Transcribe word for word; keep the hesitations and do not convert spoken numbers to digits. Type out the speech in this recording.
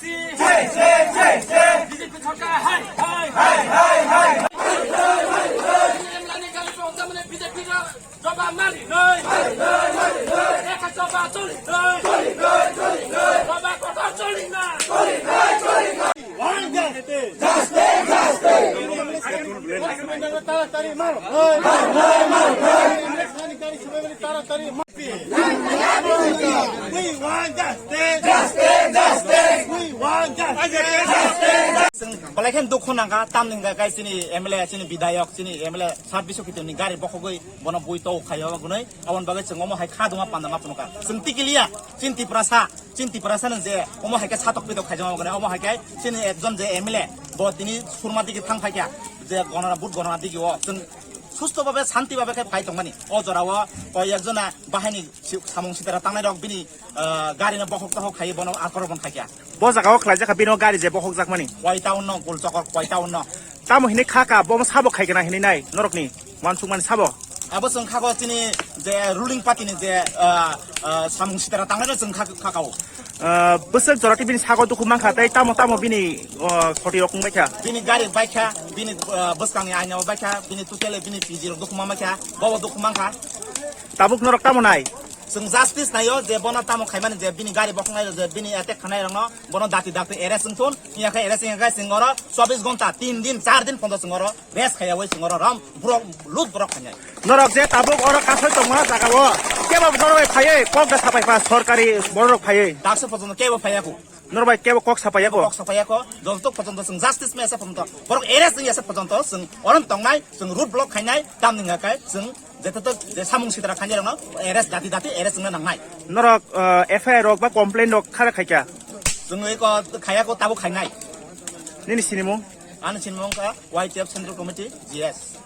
Jai, jai, jai, jai. B J P sorkar, hai, hai, hai, hai, hai. B J P sorkar, hai, hai, hai. We want justice. Justice, justice. We want justice. Justice. Chwng belai khe dukhu nangkha, tamni hwnkha khe chini M L A, chini bidhayok, chini M L A sat bisu khitoni gari bokhogwi bono bui tou khaio gunoi. Aboni bagwi chwng omo hai kha duma panda ma phunukha. Chwng tikiliya, chini Tiprasa, chini Tiprasa no je omo hai khe satok pitok khaijama gunoi, omo hai khe chini ekjon je M L A, bo tini surma digi thang phaikha, je gonora, vote gonora digi o chwng susto babe, shanti babe khe phai tongmani. O jora o koi ekjona bahaini si-, samung sitara tangnai rok bini, ah, gari no bokhok tokhok khai bono akromon khaikha. Bo jaga o khlai jakha bino gari je bokhok jakmani. Koi town no gul chokor koi town no. Tamo hinwi kha ka, bo sabo khai kana hinwi nai norokni wansukmani sabo. Abo chwng kha ko chini je ruling party ni je, ah, ah, samung sitara tangnai no chwng kha, kha ka o. Ah, bwswk jora tei bini sago dukhu mankha tei tamo tamo bini, ah, khoti rok wngbaikha. Bini gari baikha, bini, ah, bwskangni aina bo baikha, bini tutele bini P G rok dukhu mankha, bobo dukhu mankha. Tabuk norok tamo nai? Chwng justice naio je bono tamo khaimani je bini gari bokhok nai je bini attack khanai rokno bono dati dati arrest wngthun, iya khe arrest wngya khe chwng oro chobbish ghonta, tin din, char din phono chwng oro rest khaiyawi chwng oro rom borok lut borok khainai. Norok je tabuk oro kasoi tongma jaga o kebo norok bai phaiwi kok da sapai pa sorkari borok phaiwi. Daksa pojono kebo phaiyaku. Norok bai kebo kok sapai yako. Kok sapai yako. Joto pojono chwng justice mesa pojono borok arrest wngya se pojono chwng orom tongnai, chwng road block khainai, tamni hwnkha khe chwng jete to je samung sitra khainai rokno arrest dati dati arrest wngna nangnai. Norok, uh, F I R rok ba complaint rok khara khaikha. Chwng eko khaiya ko tabo khainai. Nini sinimung? Ani sinimung ka Y T F Central Committee, G S.